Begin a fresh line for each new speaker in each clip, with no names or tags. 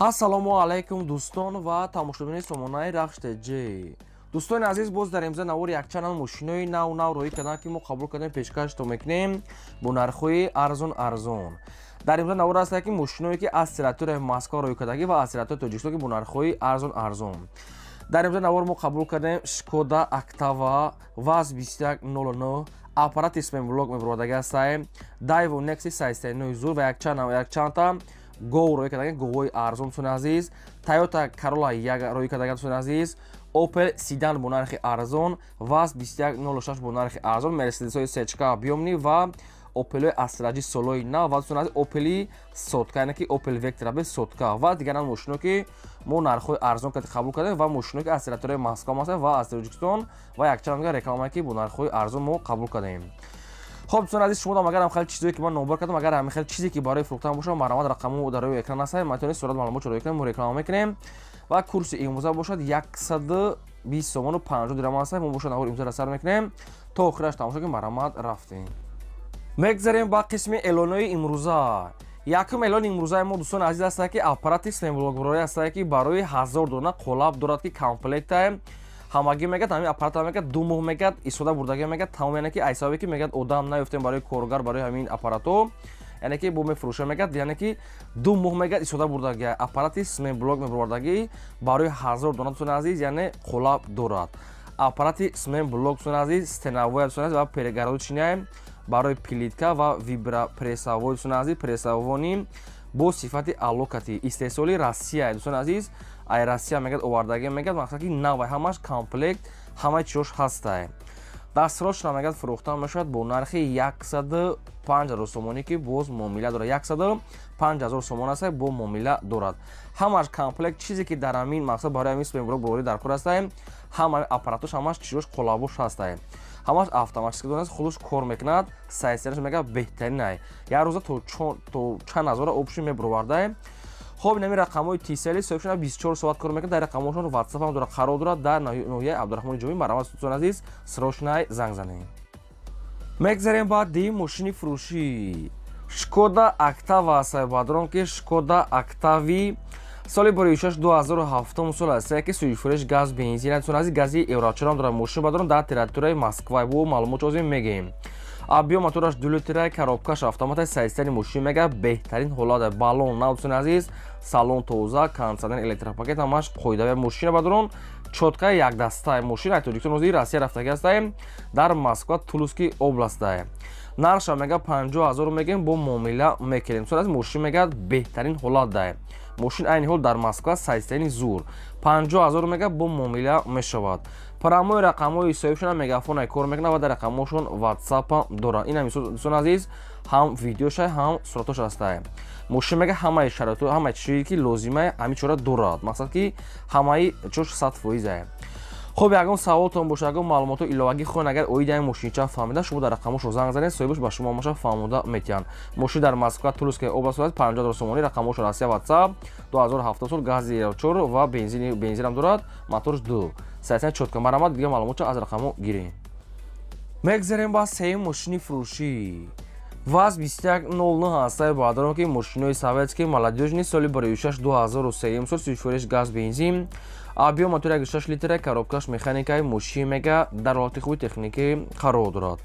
Ассалому алайкум, дӯстон ва тамошобинони сомонаи Рахш ТЖ. Дӯстони азиз, боз дар имза навори якчанд мошинои нав нав роҳӣ карданд, ки мо қабул кардем, пешкашто мекунем бо нархҳои арзон арзон. Дар имза навор аст, ки мошиное, ки аз территорияи Москва роҳӣ кардагӣ ва аз территорияи Тоҷикистон, ки бо нархҳои арзон арзон. Дар имза навор мо қабул кардем Шкода Октава ВАЗ 2109, аппарати сменблок мебаровардаги ҳастаем, Дайво Некси 39 зур ва якчандта гов роҳӣ кардаген, говҳои арзон, дӯстони азиз, Тойота Карола як роҳӣ кардаген, дӯстони азиз, Опел седан бо нархи арзон, ВАЗ 2106 бо нархи арзон, Мерседесҳои сечка объёмный ва Опелҳои Астраҷи солои нав ва, дӯстони азиз, Опели сотка, яъне ки Опел Вектра бе сотка ва дигаран мошино, ки мо нархҳои арзон карди қабул кардем ва мошино, ки аз территорияи Москва ҳастанд ва аз Тоҷикистон ва якчанд дигар рекламае, ки бо нархҳои арзон мо қабул кардем. Хоб, дӯстони азиз, шумо агар ҳам хеле чизое, ки ман номбар кардам, агар ҳамин хеле чизе, ки барои фурӯхтан бошад, марҳамат, рақаму дар рӯи экран аст, метавонед сурат маълумот роҳӣ кунем, мо реклама мекунем. Ва курси имрӯза бошад 120 сомону 50 дирам аст. Мо бошад навор имрӯза сар мекунем, то охираш тамошо кунем. Марҳамат, рафтем. Мегзарем ба қисми эълонои имрӯза. Якум эълони имрӯзаи мо, дӯстони азиз, аст, ки аппарати сменблокбарорӣ аст, ки барои 1000 дона қолаб дорад, ки комплектае ҳамагӣ. Мегӯяд, ҳамин аппарата, мегӯяд, 2 моҳ, мегӯяд, истифода бурдагӣ, мегӯяд, тамом. Яъне ки айсабабе ки, мегӯяд, одам наёфтем барои коргар барои ҳамин аппаратҳо, яъне ки бо мефурӯша, мегӯяд, яъне ки 2 моҳ, мегӯяд, истифода бурдагӣ. Аппарати сменблок мебаровардагӣ барои 1000 дона, дӯстони азиз, яъне қолаб дорад. Аппарати сменблок, дӯстони азиз, стеновой, дӯстони азиз, ва перегородочный барои плитка ва вибропрессовой, дӯстони азиз, прессовони бо сифати алокати истеҳсоли Россия, дӯстони азиз, ай Россия, мегӯяд, овардагӣ, мегӯяд, мақсад ки навай, ҳамаш комплект, ҳамаи чизош ҳастай. Дастрошна, мегӯяд, фурӯхта мешавад бо нархи 105 000 сомонӣ, ки боз муомила дорад. 105 000 сомон аст, бо муомила дорад. Ҳамаш комплект, чизе ки дар ҳамин мақсад барои ҳамин сменблок борорӣ дар кор ҳастай, ҳама аппаратош, ҳамаш чизош, қолабош ҳастай, ҳамаш автоматически донад, худаш кор мекунад. Сайсераш, мегӯяд, беҳтаринай, як рӯза то чанд ҳазора общий мебуровардай. Хоб, инами рақамҳои Тисели соҳибшона 24 соат кор мекунад. Дар рақамҳошон Ватсап ҳам дорад. Қарор дорад дар ноҳияи Абдурахмони Ҷомӣ. Марҳамат, дӯстони азиз, срочно занг занед. Мегзарем ба дим мошини фурӯшӣ. Шкода Октава аст, бадрон, ки Шкода Октави соли боришаш 2007 сол аст, ки сӯйфуреш газ, бензин, дӯстони азиз, гази еврочорам дорад. Мошин, бадрон, дар территорияи Москва, бо маълумот озим мегӯем. Объём мотораш 2 литра, коробкаш автомата. Сайстани мошин, мега, беҳтарин ҳолат, баллон нав, дӯстони азиз, салон тоза, кондитсионер, электропакет, ҳамаш қоидави. Мошина, бадрон, чётко якдаста. Мошин ай Тоҷикистон ҳозир Россия рафтагӣ ҳастаем, дар Москва, Тульский областае. Нархша, мега, 50 000 мегӯем, бо муомила мекунем. Дӯстони азиз, мошин, мегӯяд, беҳтарин ҳолат дае. Мошин айни ҳол дар Москва, сайстани зур, 50 000, мега, бо муомила мешавад. Прямой рақамҳои соҳибшона Мегафонай кор мекунад ва дар рақамҳошон Ватсапам доранд. Ин ҳам, дӯстони азиз, ҳам видеоша, ҳам суратош ҳастае. Мошин, мега, ҳамаи шароито, ҳамаи чизе ки лозимае, ҳамин чора дорад, мақсад ки ҳамаи чош 100%-ае. Хоб, ягон саволтон боша, ягон маълумотҳо иловагӣ хоҳед, агар оиди ҳамин мошинча фаҳмида, шумо дар рақамҳошон занг занед, соҳибаш ба шумо маша фаҳмода метиҳанд. Мошин дар Москва, Тульская область, 50 000 сомонӣ, рақамҳошон Россия, Ватсап, 2007 сол, гази чор ва бензинам дорад, моторш ду сайсан, чётко. Марҳамат, дигар маълумотча аз рақамҳо гирем. Мегзарем ба сеюм мошини фурӯшӣ. ВАЗ 2109 ҳастаи, баъдорон, ки мошинои советский, молодёжный, соли бароюшаш 2003 сол, сӯйфуреш газ, бензин, объём мотор 1,6 литра, коробкаш механикаи. Мошин, мега, дар ҳолати хуби техникӣ қарор дорад.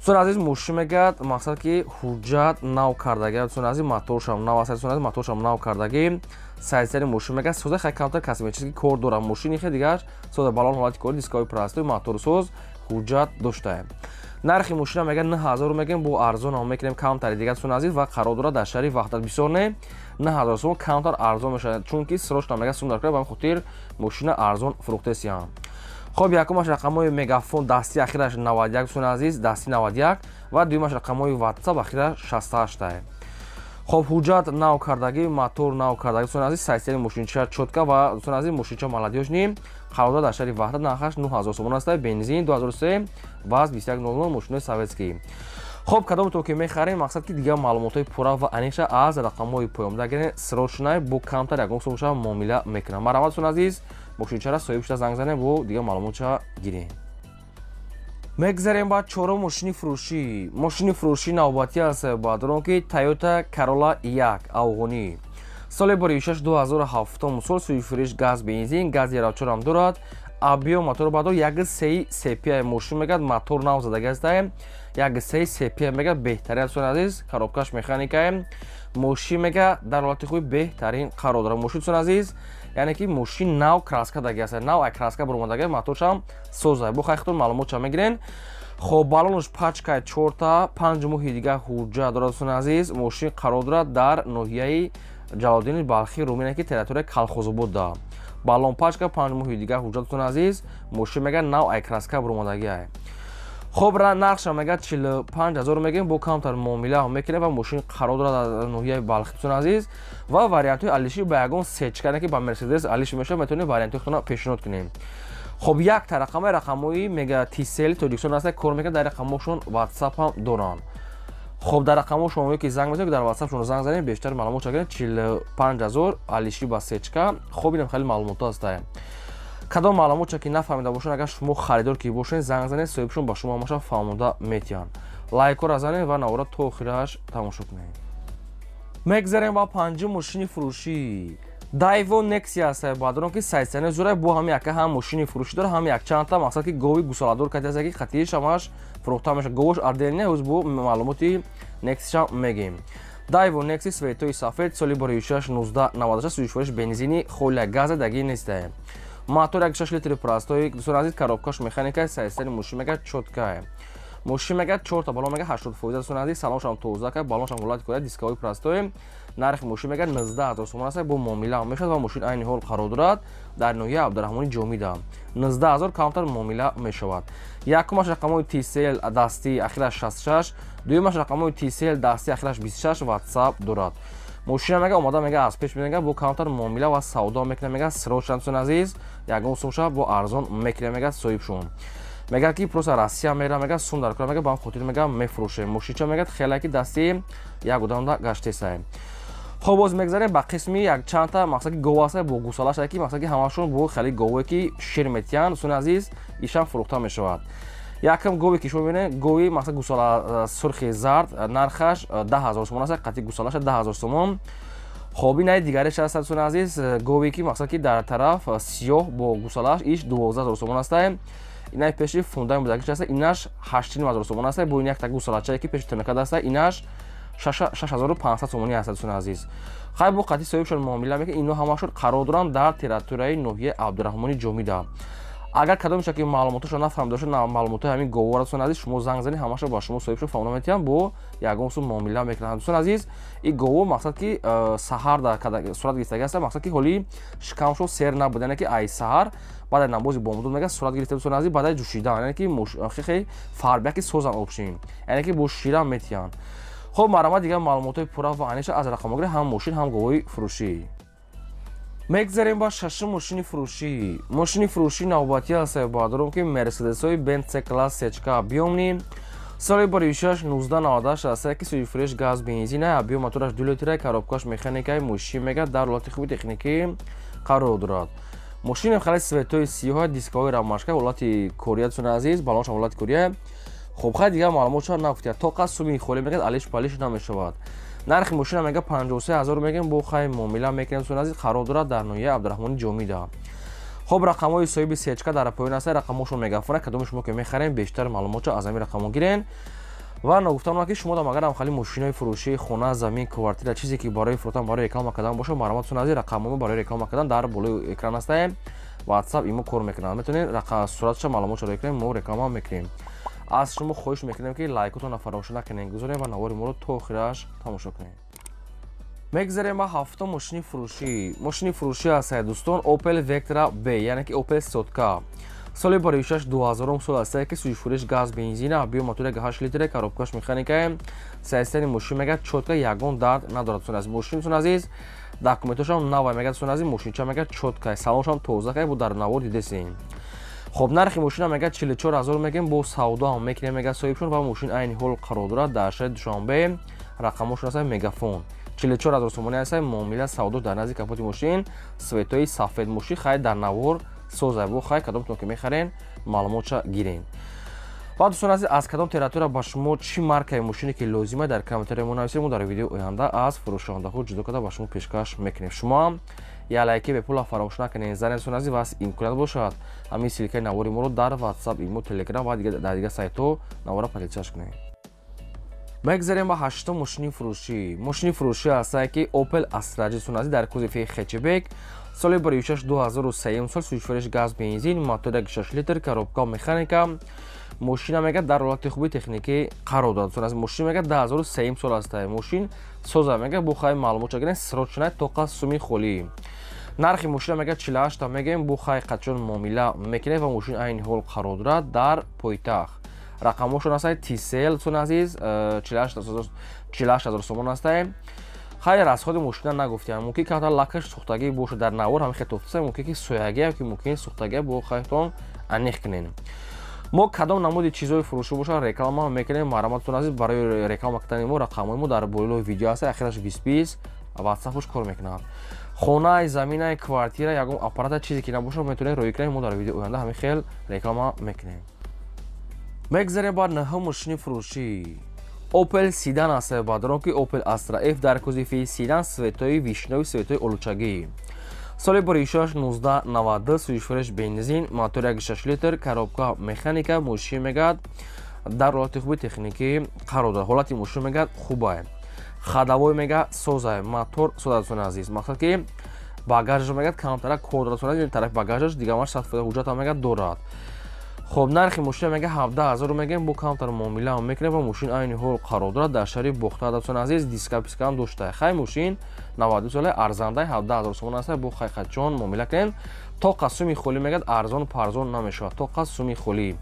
Дӯстони азиз, мошин, мегӯяд, мақсад ки ҳуҷҷат нав кардагӣ. Дӯстони азиз, моторшам нав аст. Дӯстони азиз, моторшам нав кардагӣ. Сайсари мошин, мегӯяд, соза, хай камтар косметический кор дорад мошини, хе дигар соза, балон ҳолати кори, дисковой простой, моторсоз, ҳуҷҷат доштаем. Нархи мошина, мегӯяд, 9000 мегӯем, бо арзон мекунем камтари дигар, дӯстони азиз, ва қарор дорад дар шаҳри Ваҳдат. Бисёр не, 9000 сомон, камтар арзон мешавад, чунки срочно, мегӯяд, сум дар кор, ба ҳамин хотир мошина арзон фурӯхтесиям. Хоб, якумаш рақамҳои Мегафон, дасти ахираш 91, дӯстони азиз, дасти 91, ва дуюмаш рақамҳои Ватсап, ахираш 68. Хоб, ҳуҷҷат нав кардагӣ, мотор нав кардагӣ, дӯстони азиз, сайсери мошинча чётко ва, дӯстони азиз, мошинча молодёжный, қарор дар шаҳри Ваҳдат, нархаш 9000 сомон аст, бензин, 2003, ВАЗ 2109, мошинои советский. Хоб, кадомтон ки мехарем, мақсад ки дигар маълумотҳои пурра ва аниқша аз рақамҳои поёнда гирен. Срочно, бо камтар ягон сомоша муомила мекунам. Марҳамат, дӯстони азиз, мошинчара соҳиб шуда занг занем, бо дигар маълумотша гирем. Мегзарем ба чорум мошини фурӯшӣ. Мошини фурӯшӣ навбатӣ аст, баъдорон, ки Тойота Карола як афғонӣ. Соли бори 6 2007 сол, сӯйфуриш газ бензин, гази равчорам дорад. Объём мотор бадор 1.3 CPI. Мошин мегад мотор нав задаги астае, 1.3 CPI мегад, беҳтарин, дӯстони азиз, коробкаш механикае. Мошин мега дар ҳолати хуби беҳтарин қарор дорад мошин, дӯстони азиз, яъне ки мошин нав краска даги аст, нав ай краска буромадаги, моторшам соза. Бо хайхтон маълумотша мегирен. Хоб, баллонаш пачкаи чорта, 5 моҳи дига ҳуҷҷат дорад, дӯстони азиз. Мошин қарор дорад дар ноҳияи Ҷалолиддини Балхӣ, Румине, ки территорияи Калхозободда. Баллон пачка, 5 моҳи дига ҳуҷҷат, дӯстони азиз. Мошин мега нав ай краска буромадагиай. Хоб, нархша мега 45 000 мегӯем, бо камтар муомила мекунем ва мошин қарор дорад дар ноҳияи Балхӣ, дӯстони азиз. Ва вариантҳои алиши ба ягон сечка, ки ба Мерседес алиш мешавад, метавонем вариантҳои худтона пешниҳод кунем. Хоб, якта рақамаи рақамҳои мега Тисел Тоҷикистон аст, кор мекунад, дар рақамҳошон Ватсап ҳам доранд. Хоб, дар рақамҳо шумо ки занг мезанед, дар Ватсап шумо занг занед, бештар маълумот чакунед. 45 000 алиши ба сечка. Хоб, инам хеле маълумотҳо ҳастае. Кадом маълумотча ки нафаҳмида бошед, агар шумо харидор ки бошед, занг занед, соҳибшон ба шумо ҳамаша фаҳмода метиҳанд. Лайкҳоро занед ва навора то охираш тамошо кунед. Мегзарем ба панҷум мошини фурӯшӣ. Дайво Нексия аст, баъдорон ки сайсани зура бо ҳами яка ҳам мошини фурӯшӣ дора, ҳам якчандта мақсад ки гови гусоладор кати ки қатииш ҳамаш фурӯхта мешавад. Говош отдельно, ҳоз бо маълумоти Нексиша мегем. Дайво Некси цветои сафед, соли бори 6 1996, сӯзишвориш бензини холия, газа даги нестае. Мотор 1.6 литри простой, дӯстони азиз, коробкаш механика, сайсани мошин мега чёткая. Мошин мега чорта баллон мега 80%, дӯстони азиз, салоншам тоза ка, баллоншам ҳолати кора, дисковой простой. Нархи мошин мега 19 000 сомон аст, бо муомила мешавад ва мошин айни ҳол қарор дорад дар ноҳияи Абдураҳмони Ҷомида. 19 000, камтар муомила мешавад. Якумаш рақамҳои Тисел дастӣ, ахираш 66, дуюмаш рақамҳои Тисел дастӣ, ахираш 26, Ватсап дорад. Мошина мега омода, мега аз пеш мега бо камтар муомила ва савдо мекунад, мега срочно, дӯстони азиз, ягон сумша бо арзон мекунад, мега соҳибшон. Мега ки просто Россия мера, мега сум дар кора, мега ба хотир мега мефурӯшем. Мошинча мега хеле ки дасти як одамда гаштесае. Хоб, боз мегзарем ба қисми якчандта мақсад ки гов аст бо гусалаш, ки мақсад ки ҳамашон бо хеле говое ки шир метиҳанд, дӯстони азиз, ишам фурӯхта мешавад. Якам гове ки шумо мебинед, гови мақсад гусала сурхи зард, нархаш 10 000 сомон аст, қатъи гусалаша 10 000 сомон. Хоб, инаи дигареш аст, дӯстони азиз, гове ки мақсад ки дар тараф сиёҳ бо гусалаш, иш 12 000 сомон аст. Инаи пеши фундамент будагиш аст, инаш 8 500 сомон аст. Бо ин якта гусалачае ки пеши тунакад аст, инаш 6500 сомонӣ аст, дӯстони азиз. Хай, бо қатъи соҳибшон муомила мекунад. Ино ҳамашон қарор доранд дар территорияи ноҳияи Абдураҳмони Ҷомида. Агар кадомеша ки маълумоташро нафаҳмида бошед, маълумотҳои ҳамин говора, дӯстони азиз, шумо занг занед, ҳамаша ба шумо соҳибшон фаҳмода метиҳанд, бо ягон сум муомила мекунанд. Дӯстони азиз, ин гово мақсад ки саҳар дар сурат гирифтаги аст, мақсад ки ҳоли шикамшон сер набуд, яъне ки ай саҳар баъд намози бомдод мега сурат гирифта, дӯстони азиз, баъдаи ҷӯшидан, яъне ки хеле фарбияки созан обшин, яъне ки бо шира метиҳанд. Хоб, марҳамат, дигар маълумотҳои пурра ва аниша аз рақамогири ҳам мошин, ҳам говои фурӯшӣ. Мегзарем ба шашум мошини фурӯшӣ. Мошини фурӯшӣ навбатӣ аст, баъдором ки Мерседесҳои Бенц С класс сечка объёмный, соли баришаш 1998 аст, ки сӯзишвориш газ бензина, объём мотораш 2 литра, коробкаш механикаи. Мошин мега дар ҳолати хуби техникӣ қарор дорад. Мошин хеле цветои сиёҳ, дисковой рамашка, ҳолати кория, дӯстони азиз, баллоншам ҳолати кория. Хоб, хай, дигар маълумотша нагуфтия, тоқа суми холӣ мегӯяд, алиш палиш намешавад. Нархи мошина мега 53 000 мегӯем, бо хай муомила мекунем, дӯстони азиз, қарор дорад дар ноҳияи Абдураҳмони Ҷомида. Хоб, рақамҳои соҳиби сечка дар поён аст, рақамҳошон мегафона. Кадоми шумо ки мехарем, бештар маълумотча аз ҳамин рақамҳо гирен. Ва ногуфтам ки шумо дам агарам хали мошинои фурӯшии, хона, замин, квартира, чизе ки барои фурӯхтан, барои реклама кардан бошад, марҳамат, дӯстони азиз, рақамҳомо барои реклама кардан дар болои экран астаем. Ватсап, имо кор мекунад, метавонед суратша, маълумотша ро кунем, мо реклама мекунем. Аз шумо хоҳиш мекунем ки лайкотонро фаромӯш накунед, гузорем ва навори моро то охираш тамошо кунед. Мегзарем ба ҳафтум мошини фурӯшӣ. Мошини фурӯшӣ аст, дӯстон, Opel Vectra B, яъне ки Opel сотка, соли баришаш 2000 сол аст, ки сӯзишвориш газ бензина, объём мотори 8 литра, коробкаш механикае. Состояние мошин мега чётко, ягон дард надорад, дӯстони азиз. Мошин, дӯстони азиз, документошам навай мега, дӯстони азиз, мошинча мега чётко, салоншам тоза, бо дар навор дидесем. Хоб, нархи мошина мега 44 000 мегем, бо савдо ҳам мекунем, мега соҳибшон. Ва мошин айни ҳол қарор дорад дар шаҳри Душанбе, рақамҳошон аст мегафон. 44 000 сомонӣ аст, муомила савдо дар назди капоти мошин, цветои сафед. Мошин хай дар навор соза, бо хай кадомтон ки мехарен, маълумотша гирен. Ва дӯстон азиз, аз кадом территория ба шумо чӣ маркаи мошине ки лозима, дар комментария мо нависед, мо дар видеои оянда аз фурӯшондаҳо ҷудо карда ба шумо пешкаш мекунем. Шумо ҳам як лайки бепула фаромӯш накунед, занед, дӯстон азиз, ва имконият бошад, ҳамин ссылкаи навори моро дар WhatsApp, имо, Telegram ва дар дигар сайтҳо навора поделиться кунед. Мегзарем ба ҳаштум мошини фурӯшӣ. Мошини фурӯшӣ ҳастае ки Opel Astra J, дӯстон азиз, дар кузови хэтчбек, соли 16 2003 сол, сӯзишвориш газ, бензин, мотор 6 литр, коробка механика. Мошина мега дар ҳолати хуби техникӣ қарор дорад. Дӯстон азиз, мошин мега 2003 сол ҳастае, мошин соза мега, бу хай маълумот чагирен, срочно, тоқа суми холӣ. Нархи мошина мега 48 мегӯем, бу хай қачон муомила мекунед. Ва мошин айни ҳол қарор дорад дар пойтахт. Рақамҳошон ҳастае Тисел, дӯстон азиз, 48 ҳазор сомон ҳастае. Хайр, расходи мошина нагуфтем, мумкин камтар лакаш сӯхтагӣ бошад, дар навор ҳамин хел тофтаса, мумкин ки соягия ки мумкин сӯхтагия, бо хайтон аниқ кунед. Мо кадом намуди чизҳои фурӯшӣ бошад, реклама мекунем. Марҳаматон азиз, барои реклама кардани мо рақамҳои мо дар болои видео ҳаст, ахираш 20 20, ватсапош кор мекунад. Хонаи, заминаи, квартира, ягон аппарата, чизе ки набошад, метавонед роӣ кунед, мо дар видеои оянда ҳамин хел реклама мекунем. Мегзарем ба нӯҳум мошини фурӯшӣ. Opel седан аст, бадрон ки Opel Astra F дар кузови седан, цветои вишнёвый, цветои олучагӣ, соли боришаш 1992, сӯзишвориш бензин, мотор 1,6 литр, коробка механика. Мошин мегӯяд дар ҳолати хуби техникӣ қарор дорад. Ҳолати мошин мегӯяд хубае, ходовой мега созае, мотор соза. Дӯстони азиз, мақсад ки багажаш мегӯяд камтара кор дорад, дӯстони азиз, тарафи багажаш дигамаш 100% ҳуҷҷатам мегӯяд дорад. Хоб, нархи мошина мега 17 000 мегӯем, бо камтар муомила мекунем. Ва мошин айни ҳол қарор дорад дар шаҳри Бохта. Дӯстони азиз, диска пискаам дошта. Хай, мошин 92 сола, арзандаи, 17 000 сомон аст, бо хайқатчон муомила кунем. Тоқа суми холӣ мегӯяд, арзон парзон намешавад, тоқа суми холӣ.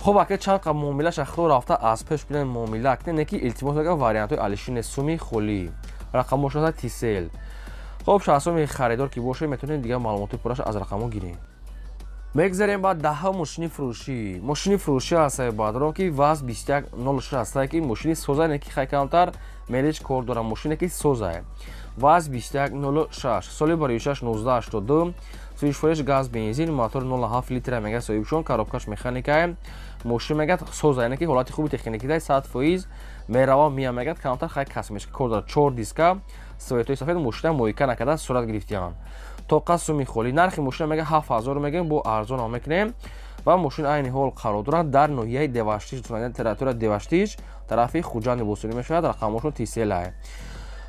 Хоб, ака, чанд қа муомилаша худо рафта аз пеш бинед, муомила кунед, не ки илтимос мекунам, вариантҳои алишини суми холӣ. Рақамҳошон Тисел. Хоб, шахсони харидор ки бошед, метавонед дигар маълумоти пурраша аз рақамҳо гиред. Мегзарем ба даҳа мошини фурӯшӣ. Мошини фурӯшӣ ҳастае, бадрон ки ВАЗ 2106 ҳастае, ки мошини созае, не ки хай камтар мелеч кор дорад, мошине ки созае. ВАЗ 2106, соли баришаш 1982, сӯзишвориш газ, бензин, мотор 07 литра мега соҳибшон, коробкаш механикае. Мошин мегӯяд созае, не ки ҳолати хуби техникидай, 100% мерава мия. Мегӯяд камтар хай косметика кор дорад, чор диска, цветои сафед. Мошина мойка накарда сурат гирифтианд, тоқа суми холӣ. Нархи мошина мега 7000 мегӯем, бо арзонам мекунем. Ва мошин айни ҳол қарор дорад дар ноҳияи Деваштич, территория Деваштич, тарафи Хуҷанди босурӣ мешавад. Рақамҳошон Тиселае.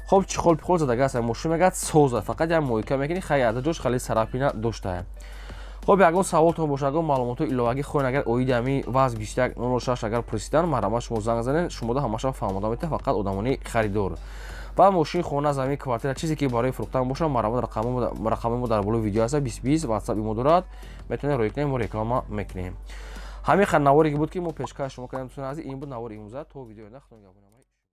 Хоб, чехол пихол задага аст. Мошин мегӯяд соза, фақат як мойка мекунӣ, хай ада ҷош хеле царапина доштае. Хоб, ягон саволтон бошад, ягон маълумотҳои иловагӣ хоҳед, агар оиди ҳами ВАЗ 2106 агар пурсидан, марҳамат, шумо занг занед, шумода ҳамаша фаҳмода метавад, фақат одамони харидор. Ва мошин, хона, замин, квартира, чизе ки барои фурӯхтан бошад, марҳамат, рақами мо дар болои видео аст, 20 20, ватсап имо дорад, метавонед роӣ кунед, мо реклама мекунем. Ҳамин хел наворе ки буд, ки мо пешкаш шумо кардем, дӯстони азиз, ин буд навори имрӯза. То видеои оянда, худо нигаҳбон.